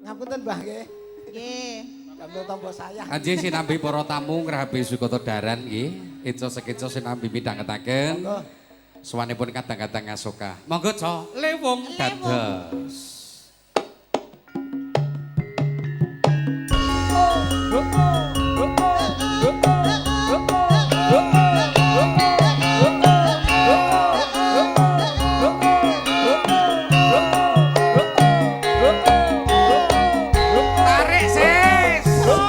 Ngapunten Mbah nggih. Nggih. Damel tombo saya. Anjih sinambi para tamu ngrahapi sukata daran nggih. Eca sekeca sinambi midhangetaken. Monggo. Suwanipun kadang-kadang ngasoka. Monggo Ca, lewung dados. Tarik sis. Ya.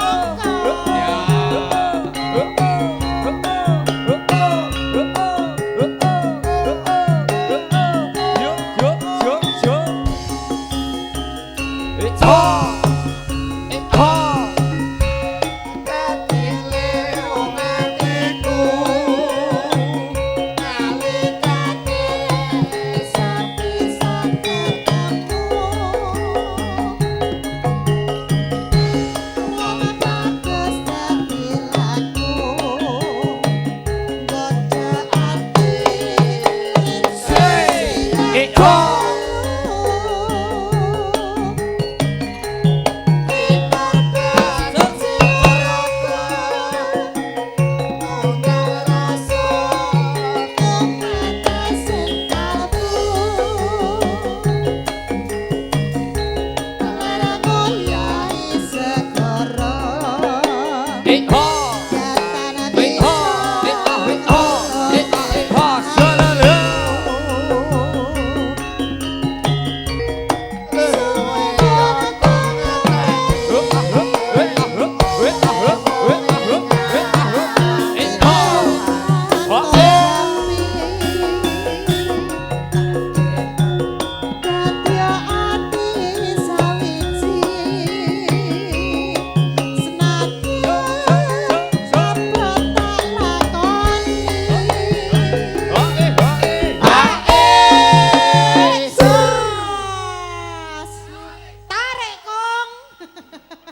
Tarik kong.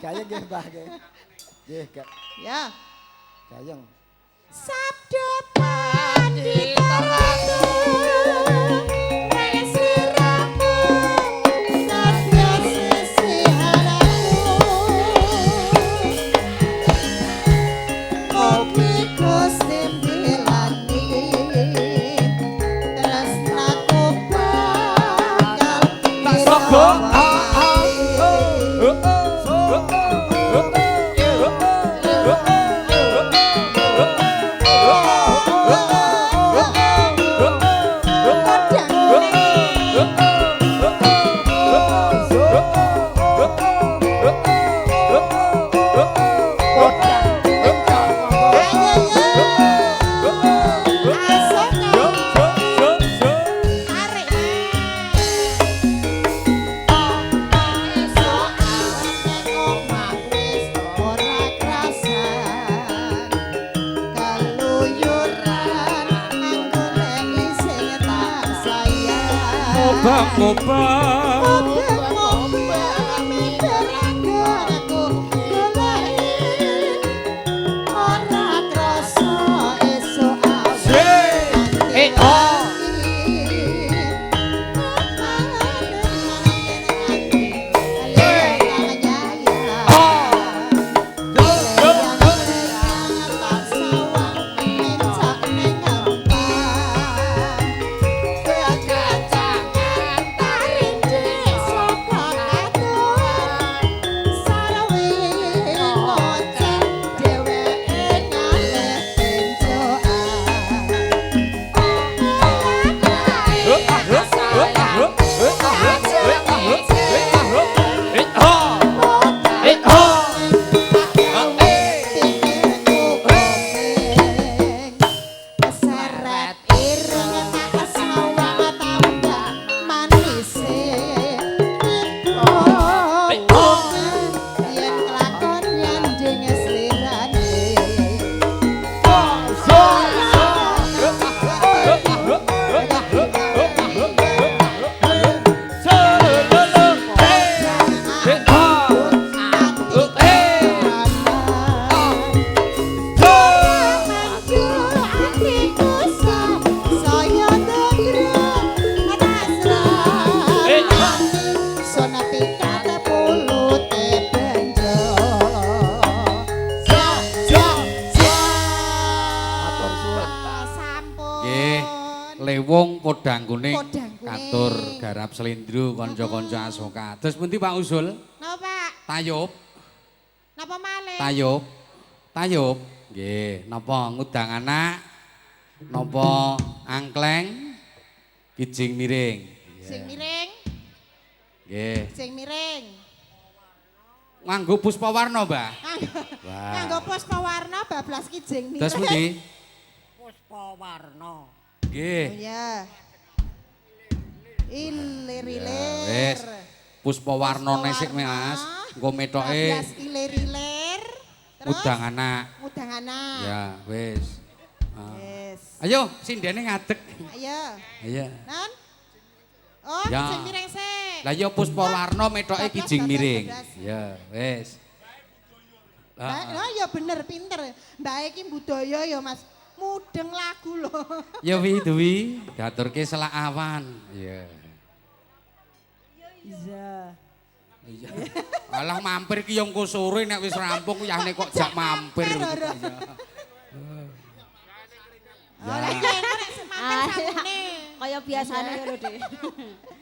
Gayeng nggih Mbah nggih. Nggih, Ya. gayeng. Sabda Pandita Ratu Resiramu Sabda sisihanaku Mugi Gusti mbelani tresnaku bakal Mobang-mobang. Podang Kuning. Podang Kuning. Katur garap selindru kanca-kanca Asoka. Terus pundi Pak Usul? Napa, Pak? Tayub. Napa malih? Tayub. Tayub. Nggih, napa ngundang anak? Napa angkleng? Kijing miring. Sing miring, Nggih. sing miring. Nganggo puspawarna, Mbah. Wah. Nganggo puspawarna bablas kijing miring. Terus pundi? Puspawarna. Nggih. Iya. Ilir-ilir. Wis. Puspawarnane sik Mas. Engko metoke Bablas ilir-ilir. Terus ngundang anak. ngundang anak. Ya, wis. Ah. Wis. Ayo, sindene ngadeg. Ayo. Iya. Non? Oh, Ya. kijing miring sik. Lah ya puspawarna metoke Bablas, kijing bablas, miring. bablas. Ya, wis. Mbak, oh ya bener pinter. Mbak iki budaya ya Mas. Mudeng lagu lho. Ya wi Dwi, diaturke selak awan. Iya. Iya. Iya. Alah mampir ki yo engko sore nek wis rampung yahne kok jak mampir. Mampir, Iya. Oh, lah iya engko nek sik mampir sangune. Kaya biasane ya lho, Dik.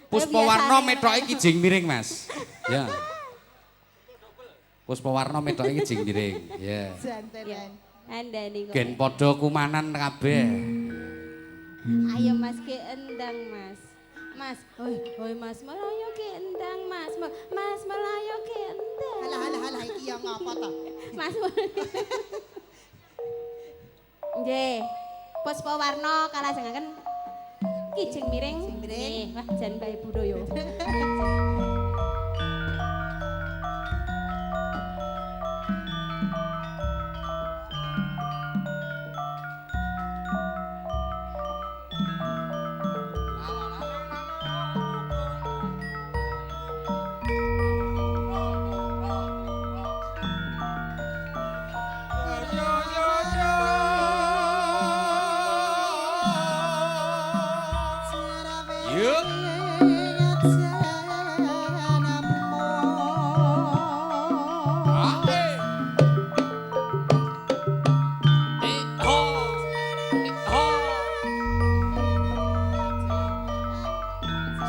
Puspawarna metoke kijing miring, Mas. Ya. Puspawarna metoke kijing miring. Ya. Jantenan. Andani kok. Gen padha kumanan kabeh. Ayo Mas ki endang Mas. Mas, oi, oi Mas Melayu ki endang Mas. Mas Melayu ki endang. Halah halah halah iki ya ngapa to? Mas. Nggih. Puspawarna kalajengaken kijing miring. Kijing miring. Nggih, wah jan bae budaya. Yuk.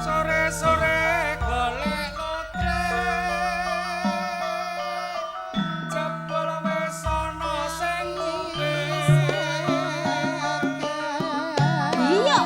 Sore-sore golek lotre. Jebul wis ana sing ngombe. Iya.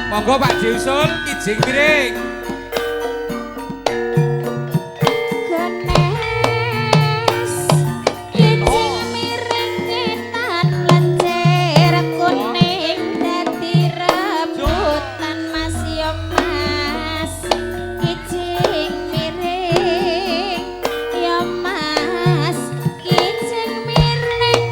Monggo Pak Diusul kijing miring. Genes kijing miring ngetan lencir kuning dadi rebutan Mas ya Mas kijing miring ya Mas kijing miring.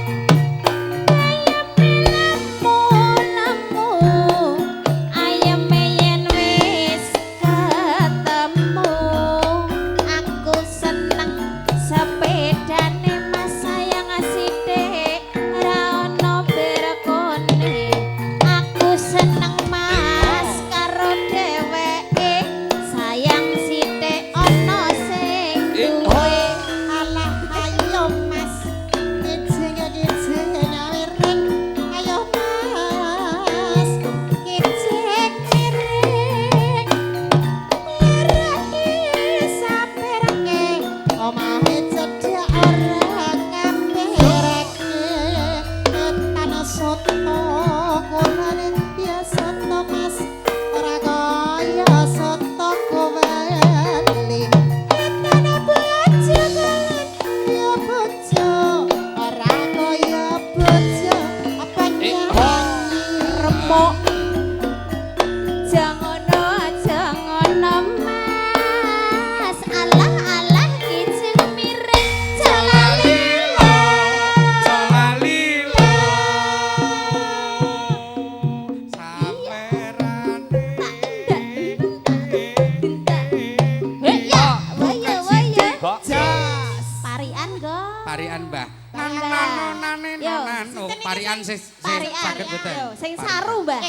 Parikan sing Parikan. saged mboten. Ayo, sing saru, Mbah.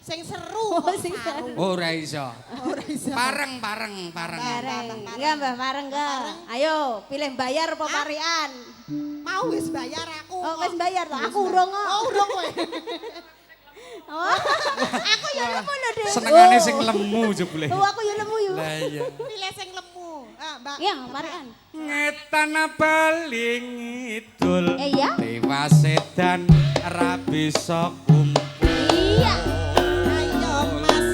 Sing seru. Oh, Kok sing saru. Ora iso. Ora iso. Pareng pareng pareng. Bareng. Enggak, Mbah, bareng enggak. Ayo, pilih bayar apa parikan? Mau wis bayar aku. Oh, wis bayar toh. Wis Aku urung kok. Oh, urung kowe. Oh. Aku ya lemu lho, Dek. Senengane sing lemu jebule. Oh, aku ya lemu yo. Lah iya. Pilih sing lemu. Ah, Mbak. Iya, parikan. Ngetan bali ngidul. Iya. Tewas edan ra bisa kumpul. Iya. Ayo, Mas.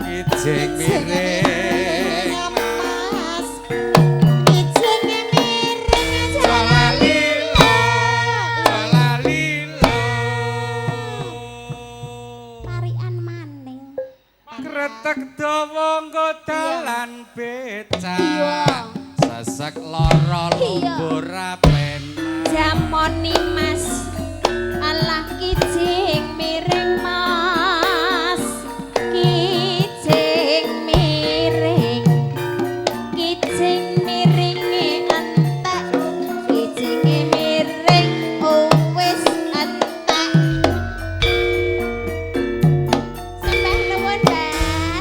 Kijing miring. Mas. Kijinge miring aja. Jalalilo, jalalilo. Parikan maning. Kretek dawa nggo dalan becak. Iya. Sesek lara Iya. lungguh ra penak. Jamoni Mas. Alah kijing miring Mas. Kijing miring. Kijing miringe entek. Kijinge miring oh wis entek. Sembah nuwun, Mbah.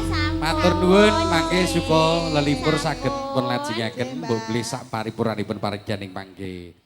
Sampun. Matur nuwun mangke suka lelipur saged pun lajengaken mbok beli sak paripuranipun paregyaning mangke.